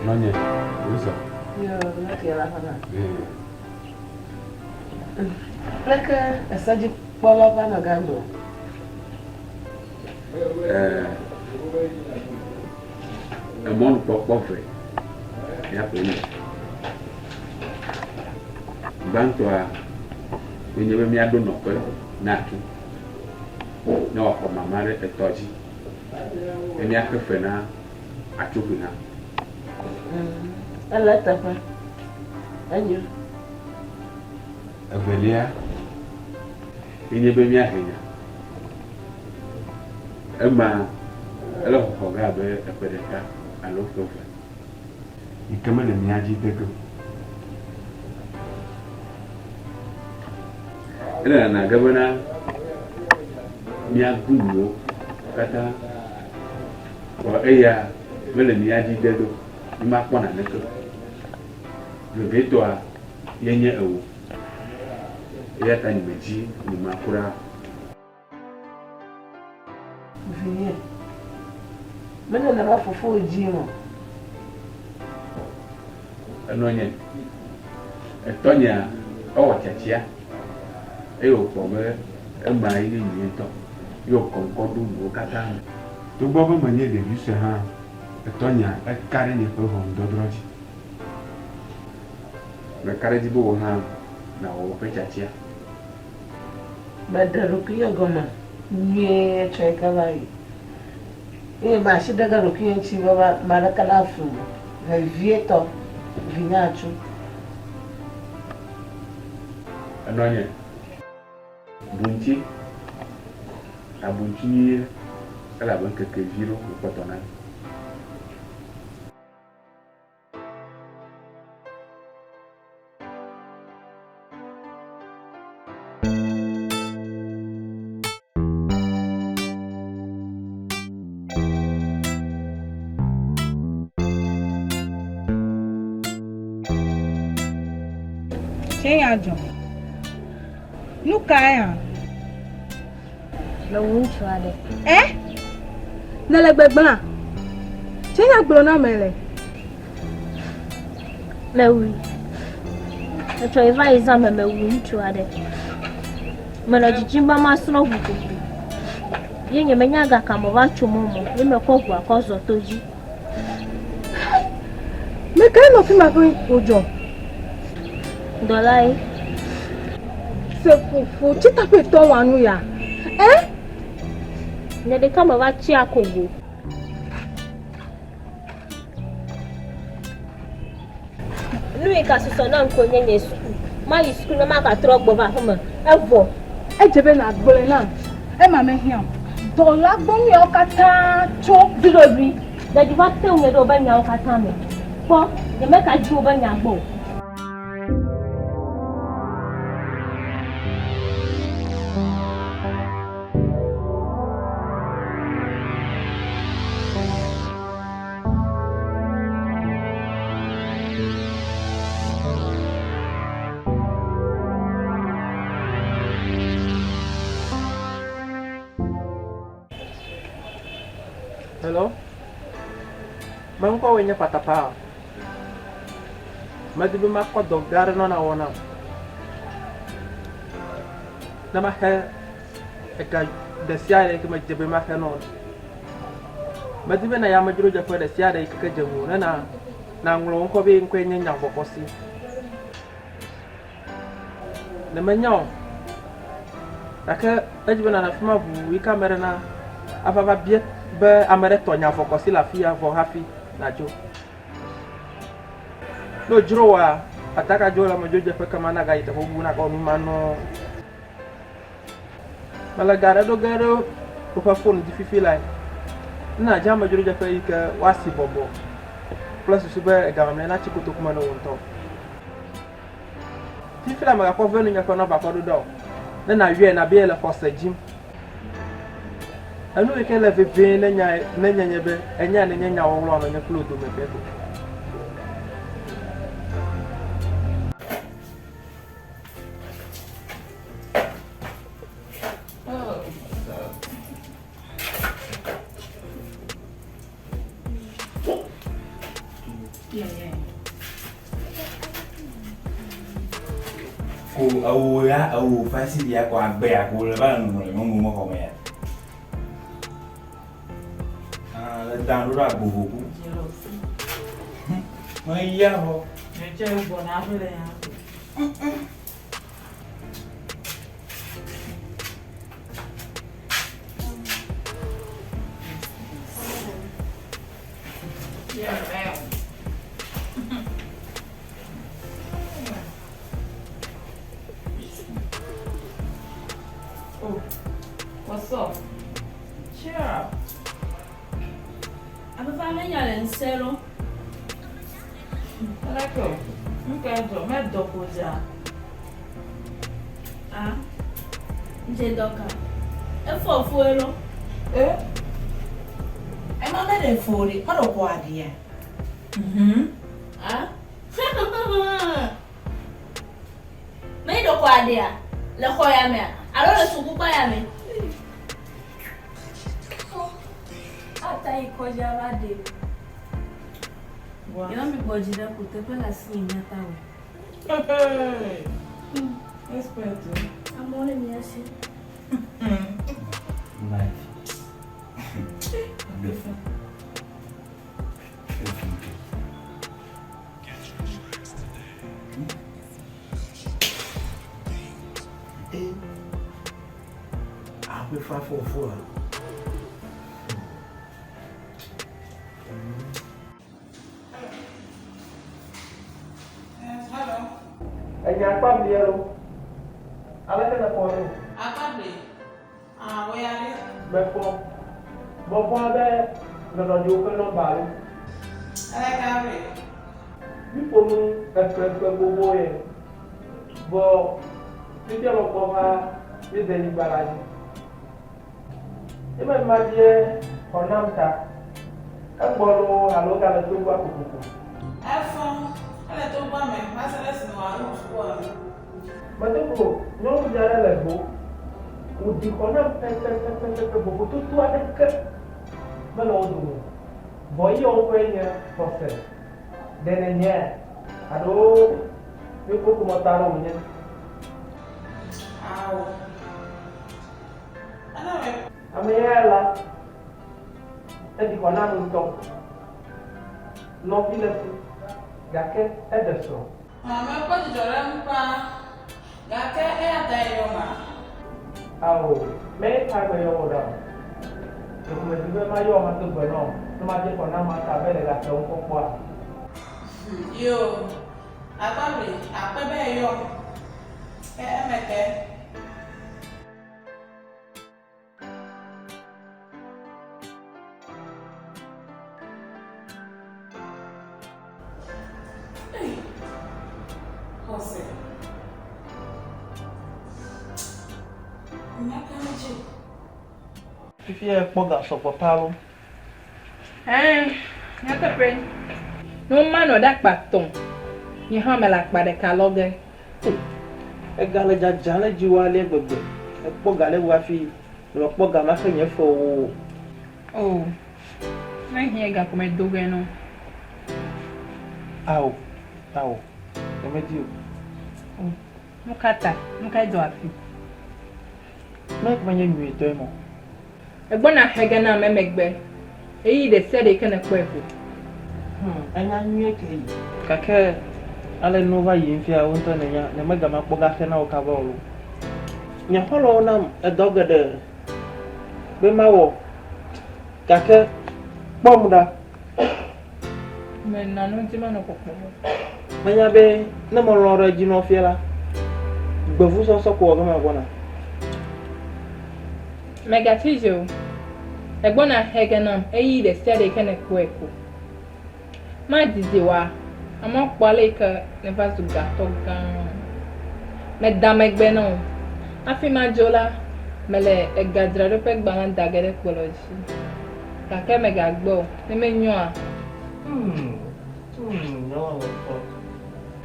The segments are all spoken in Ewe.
Nɔnye, wozɔ. Yo, leke la fana. Leke esedzikpɔla va nɔ gã do? Emɔnukpɔkpɔ ve míaƒe nye. Gbãtɔa, ye nye be míaɖo nɔƒe na atu ne wòaxɔ mama ɖe etɔ dzi ne míaxe fe na atsuƒui hã. Ele eteƒe. Enyo. Evelia ye nye be míahe nya. Ema ele xɔxɔ ge abe eƒe ɖeka alo ƒe eve yi ke mele mía dzi de ge o. Ele nana ge bena míagu nuwo katã vɔ eya mele mía dzi de ge o, mímakpɔ naneke o. Vevietɔa ye nye ewò eya ta nyemedzi nyema kura o. Vinye, menye nenema fofowò dzim o. Enɔnye, etɔnyea, ewɔ tiatia eye wòkpɔ be ema ye nye nyuietɔ ye wòkɔ ŋkɔ ɖo nuwo katã me. Togbɔ be menye ɖevi sue hã, etɔnyea eka ɖe nye ƒe ʋɔnudɔdrɔ̃ dzi. Meka ɖe edzi be wò hã nàwɔ woƒe tiatia. Meɖe ɖokuinye gɔme nyuie tsɔe ke va yi eye masi ɖe ge ɖokuinye ŋuti be ame aɖeke naflum o, vevietɔ vinye atsu. Enɔnye, bu ŋuti, abu ŋuti nyuie elabe ŋkeke vi ɖewo koe kpɔtɔ na mí. Tse nya dzɔ. Nu kae hã? Mewu ŋutsu aɖe. Ɛ? Nèle gbegblẽa? Tse nya gblɔ na ame le. Mewui. Etsɔ yi va yi zã me mewu ŋutsu aɖe. Menɔ didim be masrɔ̃ ʋukuku. Ye nyemenya gake me va tso mɔ me ye mekɔ ʋua kɔ zɔ to dzi. Mekae nɔ fi ma ƒe wòdzɔ? Dɔla ye. Seƒoƒo tsitaƒetɔ wɔa nu ya. Ɛ? Nye ɖeka meva tsi akogo. Nu yi ka susɔ nam koe nye nye suku. Mayi suku ne magatrɔ gbɔ va aƒeme. Evɔ. Edze be nàgblɔe nam. Ema mehiã o. Dɔla gbɔ nu yawo katã tso. Duɖoɖui, ɖeɖi va te ŋu ɖe wobe nyawo katã me. Kpɔ, nyemeka dzi wobe nya gbɔ o. Hello? Me ŋkɔwoe nye Patapaa. Medi be makɔ dɔ gã aɖe nɔ nawɔ nam. Ne maxe ega ɖe sia ɖe yi ke medze be maxe nɔ. Medi be nàyi amedzrodzeƒe ɖe sia ɖe yi ke dze ŋuwò ne na nàŋlɔ wò ŋkɔ be ye ŋkɔe nye Nyavɔkɔsi. Ne menya o, gake edzi be nànɔ afi ma ʋuu yi ke ame ɖe na ava va bia be ame ɖe tɔ Nyavɔkɔsi le afi ya vɔ hafi nàdzo. Ne wòdzro wòa, àte agadzo le amedzrodzeƒe kema nagayi teƒe bubu nagawɔ nu ma nɔ. Mele ga aɖe ɖo ge ɖe woƒe fon dzi fifi lae. Ne nàdze amedzrodzeƒe yi ke woasi bɔbɔ kple susu be ega mamlɛ natsi kotoku me na wò ŋutɔ. Fifi la mègakpɔ ve nunye ƒe nɔva kɔ ɖo ɖa o. Ne nàyɔe nàbe yele xɔse dzim. Enu yi ke le vevie ne nya ne nye nye be enya nenye nya wɔwlɔ anɔ nye kple wò dome pɛ ko. Ko ewo ya ewo fasi ya ko agbe ya ko le va le nɔnɔ le nyɔnu me xɔme ya. Ah, le dan ɖo ɖe agbovo ku. Me ya xɔ. Nye tse gbɔna aƒe le ya. Oh, what's up? Cheer up. Afafa menya le ŋsẽ lo. Aleke o? Nu kae dzɔ? Medɔ ko dzea? A, ŋdze dɔ ka? Efɔ fue lo. E, ema meɖe fo ɖe, meɖe xɔ aɖia? Mhm. A, meɖe xɔ aɖia? Le xɔ ya mea? Alo le sukukpa ya me? Ata yi kɔdzi ava ɖe. Yɔ mi gbɔ dzi ɖe ko teƒe le asi nye miata o. Expert. Amewo le mia si. Life. Ɖe. Aƒe fafɔfoa. Enya akpablie lo. Aleke nèfɔ ɖo? Akpablie? Ah, wò ya ɖe? Mefɔ. Mefɔ be nɔnɔɖiwo ƒe nɔmba lo. Aleke aƒe? Míƒo nu eƒe ƒe gbogbo ye. Vɔ fifia mekpɔ va míede nyigba la dzi. Ye me mabia xɔ nam ta. Egbɔ loo alo egale togbɔa kokoko? Efɔ, ele togbɔa me va se ɖe esime wòawu sukua nu. Medo go nyɔnuvi aɖe le go. Wòɖi xɔ nam pɛpɛpɛpɛpɛ, vovototo aɖeke mele wo dome o. Vɔ eya ŋkɔe nye xɔse. Ɖe nènyaea? Alo míekpɔ ƒometɔ aɖe wònye? Ao. Ame ya la, eɖi xɔ nam ŋutɔ. Nɔvi le esi, gake eɖe srɔ̃. Mekpɔ dzidzɔ ɖe eŋu paa, gake eya tae yɔma? Ao, menye tae meyɔ wò ɖa o. Ɖeko medi be mayɔ wò ado gbe na wò ne madze xɔ na amea ta be nègate ŋu kpɔkpɔa? Yoo, Agbawle, akpe be èyɔm. Ke eme ke. Ei, xɔse. Nya ka dzi? Fifia ekpɔ ga sɔgbɔ paa lo. Ɛ̃, nyateƒee. Ne woma nɔ ɖe akpa tɔ̃, nye hã mele akpa ɖeka lɔ ge. Ega le dzadzam ɖe dziwò alea gbegbe. Èkpɔ ga ɖe ŋu hafi mekpɔ ga maxe nye fewo o. Oo, Mehiã ga ko medo ge nɔ. Ao, ao, nyemedi o. O, nu ka ta? Nu kae dzɔ hafi? Mike menye nyuitɔe mɔ. Egbɔna xe ge nam emegbe, ɣeyiɣi ɖe sia ɖe yi ke nèkpɔe ko. Hum, enya nyuie ke yi. Gake ale nuwo va yiyim fia, wò ŋutɔ nènya, nyemegamakpɔ ga xe na wò kaba o loo. Nye xɔlɔ̃wo nam edɔ geɖe be mawɔ, gake kpɔm ɖa. Mena nu ŋuti menɔ kpɔkpɔm o. Menya be ne melɔ̃ ɖe edzi nɔ fia la, gbevusɔsɔ ko wɔ ge megbɔna. Mègatsi dzi o. Ègbɔna xe ge nam ɣeyiɣi ɖe sia ɖe yi ke nèkpɔe ko. Madidi oa, amewo akpɔ ale yi ke nèva zu gatɔ gã. Meda megbe na wò. Hafi madzo la, mele egadzraɖoƒe gbalẽ da ge ɖe kplɔ̃ dzi. Gake mègagbe o, ne menyoa. Hmm, hmm, nye lɔlɔ̃tɔ.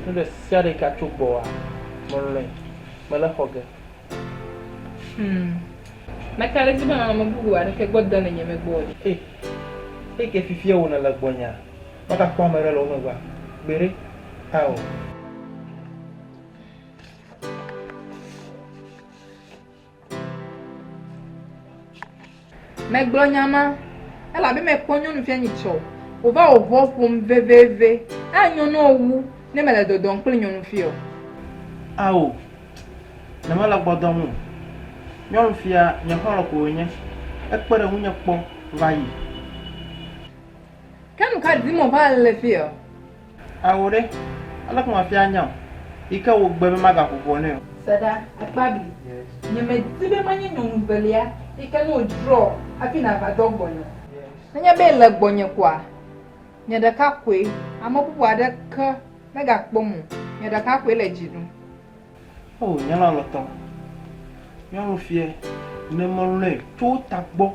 Nu ɖe sia ɖe yi ke atso gbɔwòa, melɔ̃e. Mele xɔ ge. Hmm. Meka ɖe edzi be ame bubu aɖeke gbɔ dem le nye megbe o ɖe. Ei, eyi ke fifia wò nèle gbɔnyea, magakpɔ ame ɖe le wo megbea? Gbeɖe, ao. Megblɔ nya ma elabe mekpɔ nyɔnuvia nyitsɔ wòva wò ʋɔ ƒom veveve. Anyo na wò wu ne mele dɔdɔm kple nyɔnuvia o. Ao, nyemele gbɔ dɔm o. Nyɔnuvia nye xɔlɔ̃ ko wònye. Ekpe ɖe ŋunye kpɔ va yi. Ke nu ka dim wòva le fia? Ao ɖe, aleke mafia anya o, yi ke wògbe be magaƒo ʋɔ nɛ o. Se ɖa, Akpabi, nyemedi be manye nyɔnu velia yi ke ne wòdzroa hafi nàva dɔ gbɔnye o. Nenye be èle gbɔnye koa, nye ɖeka koe, ame bubu aɖeke megakpɔm o, nye ɖeka koe le dzi ɖum. O, nye lɔlɔ̃tɔ, nyɔnufie, ne melɔ̃e tso tagbɔ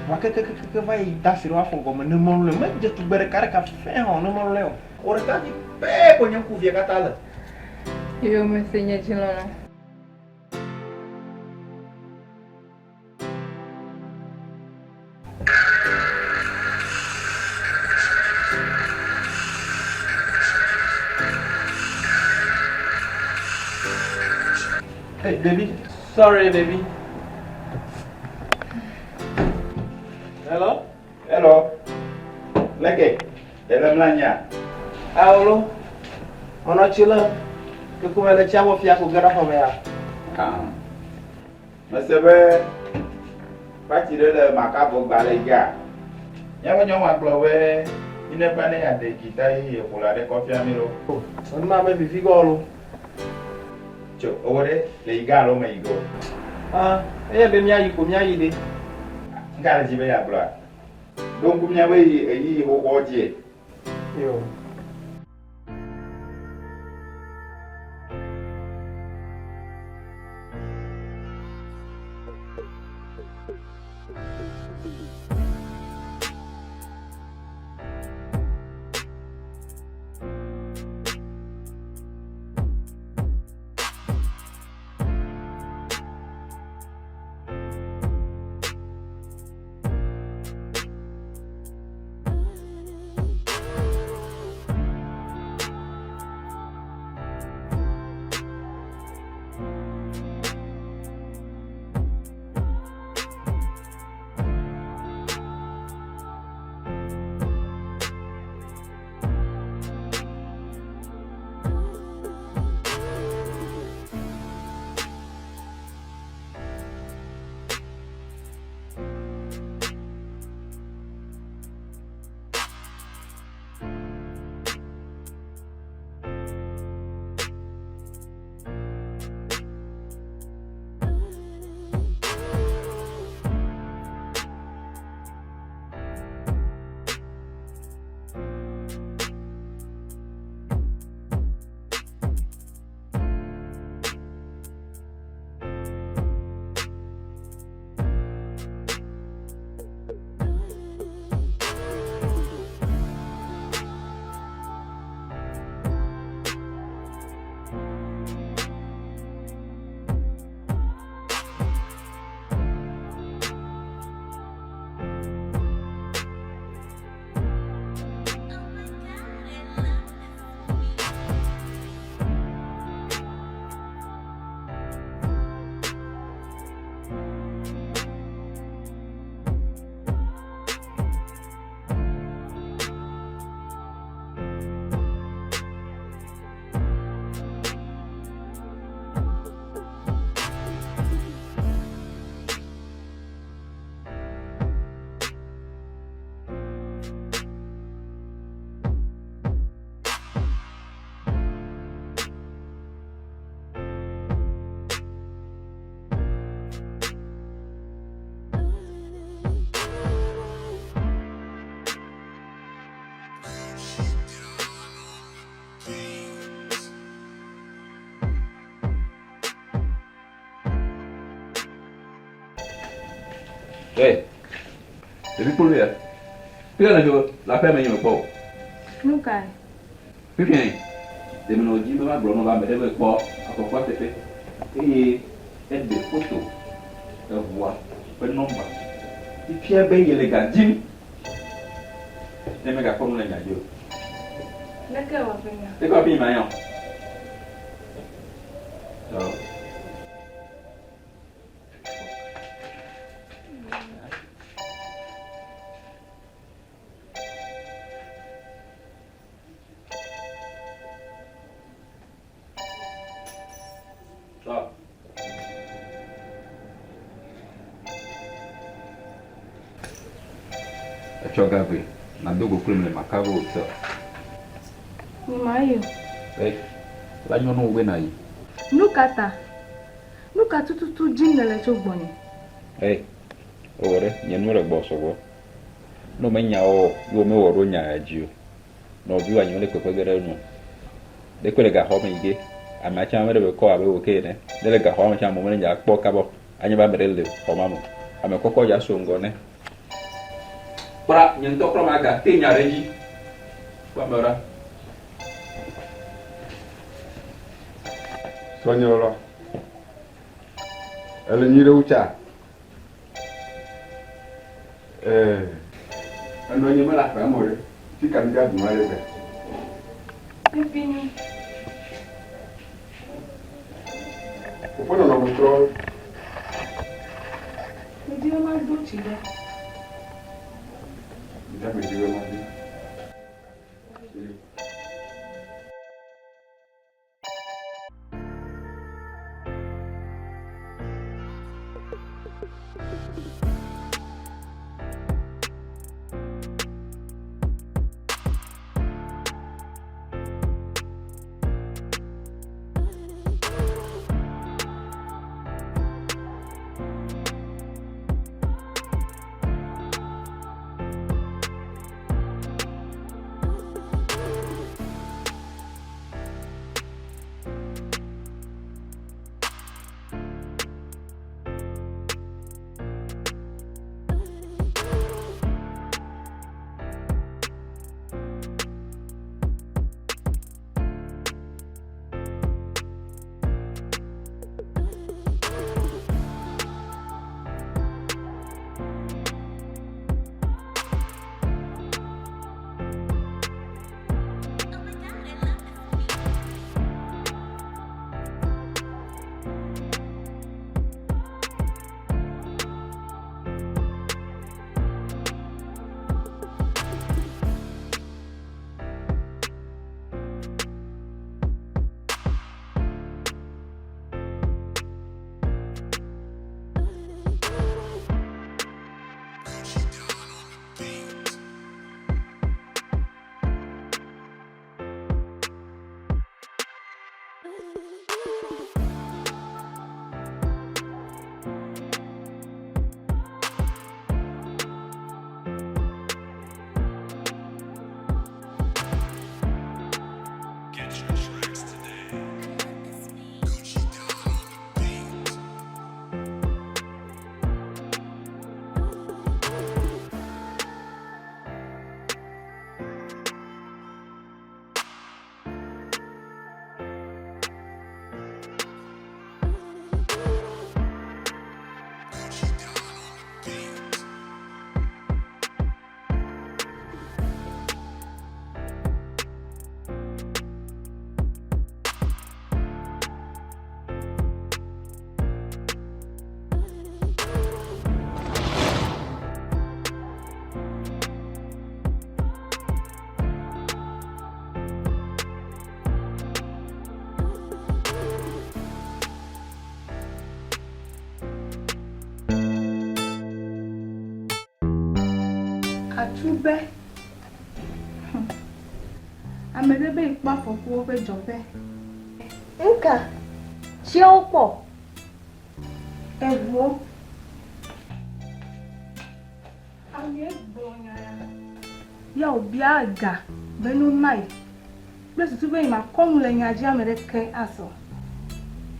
va kekekeke va yi de asi ɖe woafɔ gɔme, ne melɔ̃e, medze tugbe ɖekaɖeka fẽ hã o, ne melɔ̃e o. Wò ɖeka dzi pɛ ko nye ŋkuvia katã le. Yowòme se nye dzi lɔlɔ̃. Hey, baby. Sorry, baby. Hello? Hello. Leke, ele mla nya. Aolo. Menɔ tsi le. Keko mele tsia bɔ fia ko ge ɖe xɔ me ya. Ah. Mese be pati ɖe le Makavɔ gbalẽ gea. Míaƒe nyɔnua gblɔ be míneva ne yeaɖe dzita yeye ƒola ɖe kɔ fia mí loo. O, enu ma mevivi ge o loo. Tso, ewɔ ɖe le yi ge alo meyi ge o? Ã, eye be míayi ko míayi ɖe. Ŋka nèdi be yeagblɔa? Ɖo ŋku míaƒe ɣeyiɣi xoxoawo dzie. Yo. Hey, ɖevi kpolu ya. Fika nètso le aƒea me nye mekpɔ o. Nu kae? Fifiae, ɖe menɔ dzi be magblɔ na wò be ame ɖe be kpɔ afɔkua teƒe eye eɖe foto eʋua ƒe nɔmba si fia be yele ga dim ne megakpɔ nu le nya dzi o. Leke wòaƒe nya? Leke wòaƒe nya manya o. Tɔ. Etsɔ gagbe nàdo go kplim le Makavo Hotel. Nyemayi o. Ei, la nyɔ na wò be nàyi. Nu ka ta? Nu ka tututu dim nèle tso gbɔnye? Ei, ewɔ ɖe, nye nuwo le gbɔwò sɔgbɔ. Ne womenya wò o, ye womewɔ ɖo nya ya dzi o. Nɔviwòa nye mele kpekpe ge ɖe enu o. Ɖekpe le gaxɔ me yi ge. Amea tsã meɖe be kɔ abe wò ke ene. Ne le gaxɔa me tsã amewo mele dza kpɔ kaba o. Anye be ame ɖe le xɔ ma me o. Ame kɔkɔ dza so ŋgɔ nɛ. Kpra, nye ŋutɔ kura maga te nya ɖe edzi. Kpɔ amewo ɖa. Sɔnye lɔ, ele nyuiɖe wu tsa? Ee, enɔ nye mele aƒea me o ɖe, fika mi dza du ma ɖe be? Fifi nyo. Woƒe nɔnɔme trɔ. Medi be mado tsi ɖe. Ŋdza medi be mado. Atsu be, Hum. Ame ɖe be yekpɔ afɔkuwo ƒe dzɔƒe. Nuka? Tsiawo kpɔ? Eʋuwo. Amee gblɔ nya ya. Ya wòbia ga be no mae kple susu be yemakɔ nu le nya dzi ame ɖeke asɔ.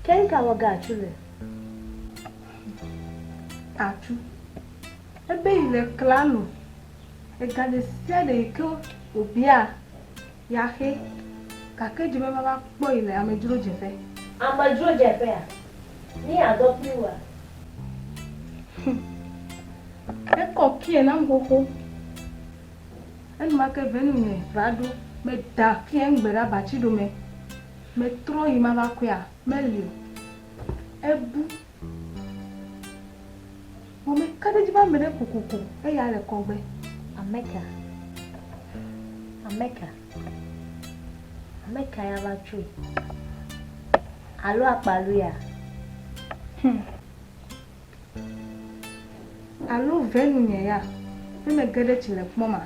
Ke nuka wɔ ge Atsu le? Atsu. Ebe yi le klalo. Ega ɖe sia ɖe yi ke wòbia, yeaxe. Gake edze be mava kpɔ yi le amedzrodzeƒe. Amedzrodzeƒea? Mi adɔ kpli woa? Hum. Ekɔ kie nam xoxo. Enumake venunye va ɖo. Meda kie ŋgbe ɖe abatsi ɖome. Metrɔ yi mava kɔea, meli o. Ebu. Vɔ meka ɖe edzi be ame ɖe kokoko eya le kɔgbe. Ameka? Ameka? Ame kae ava tsoe? Alo akpaluia? Hum. Alo venunye ya, ne mege ɖe tsi le kpɔma?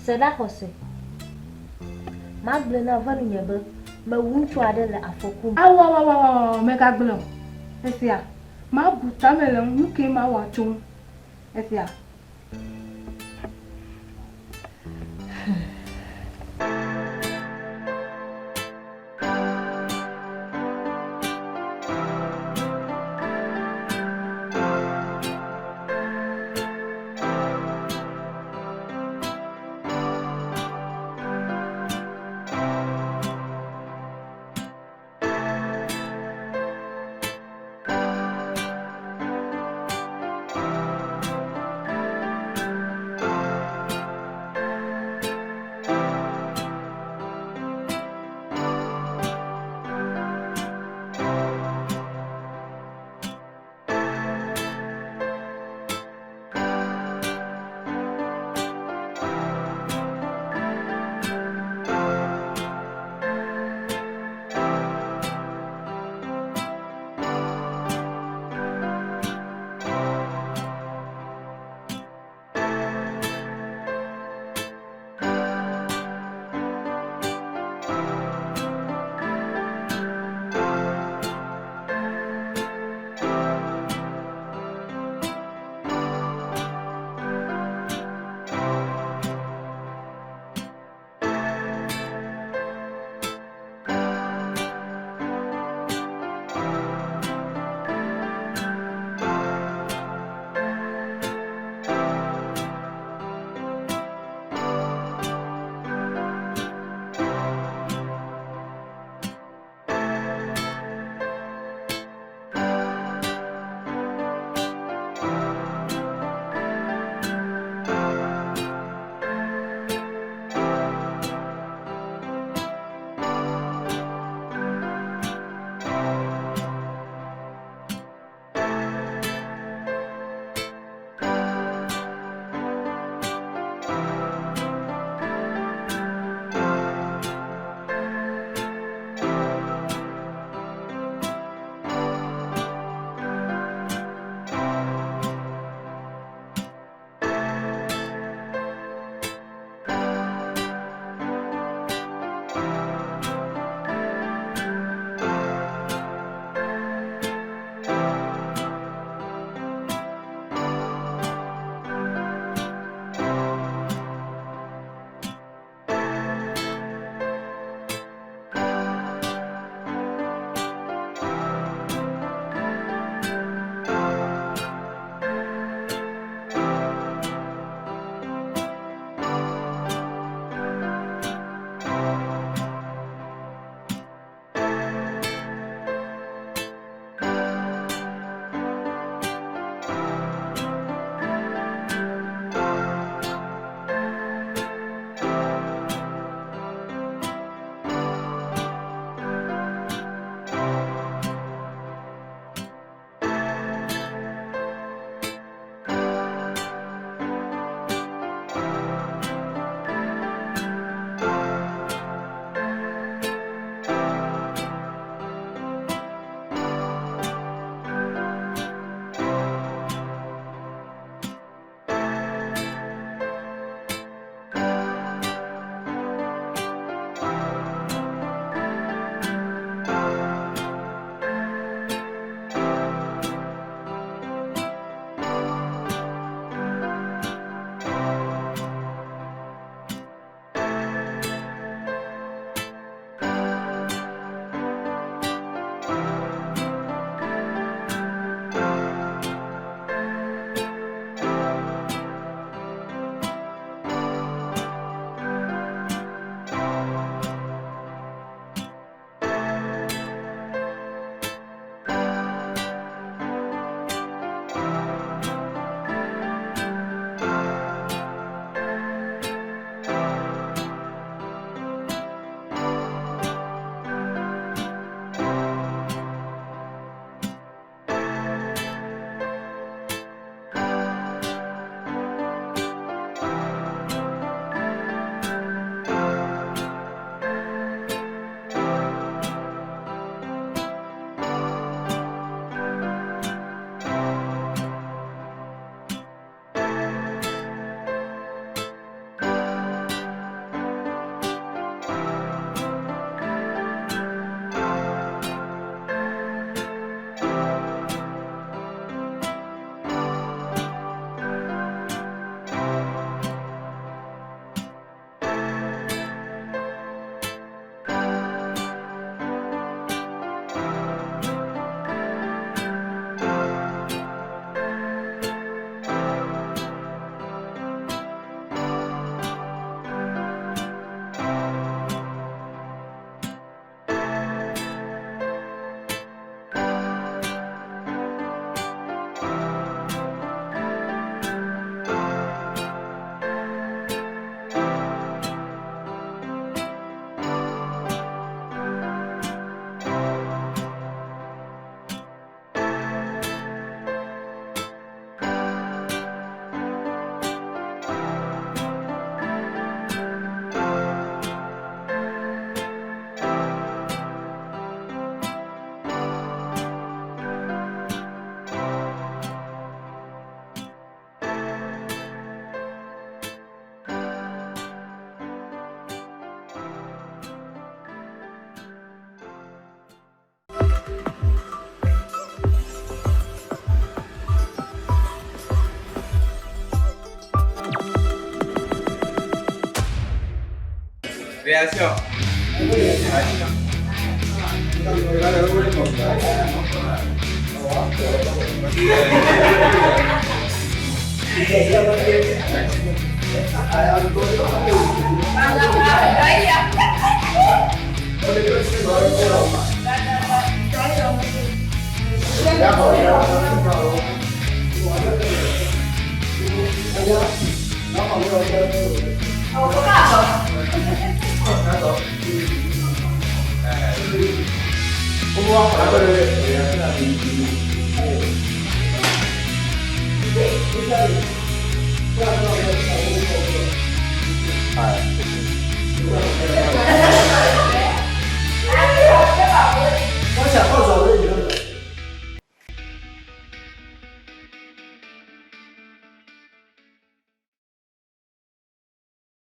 Se ɖa xɔse. Magblɔe na venunye be mewu ŋutsu aɖe le afɔku me. Awoawoawoawoa, mègagblɔe o. Esia, mabu tame le eŋu, nu kae mawɔ atso ŋu? Esia. Réaction.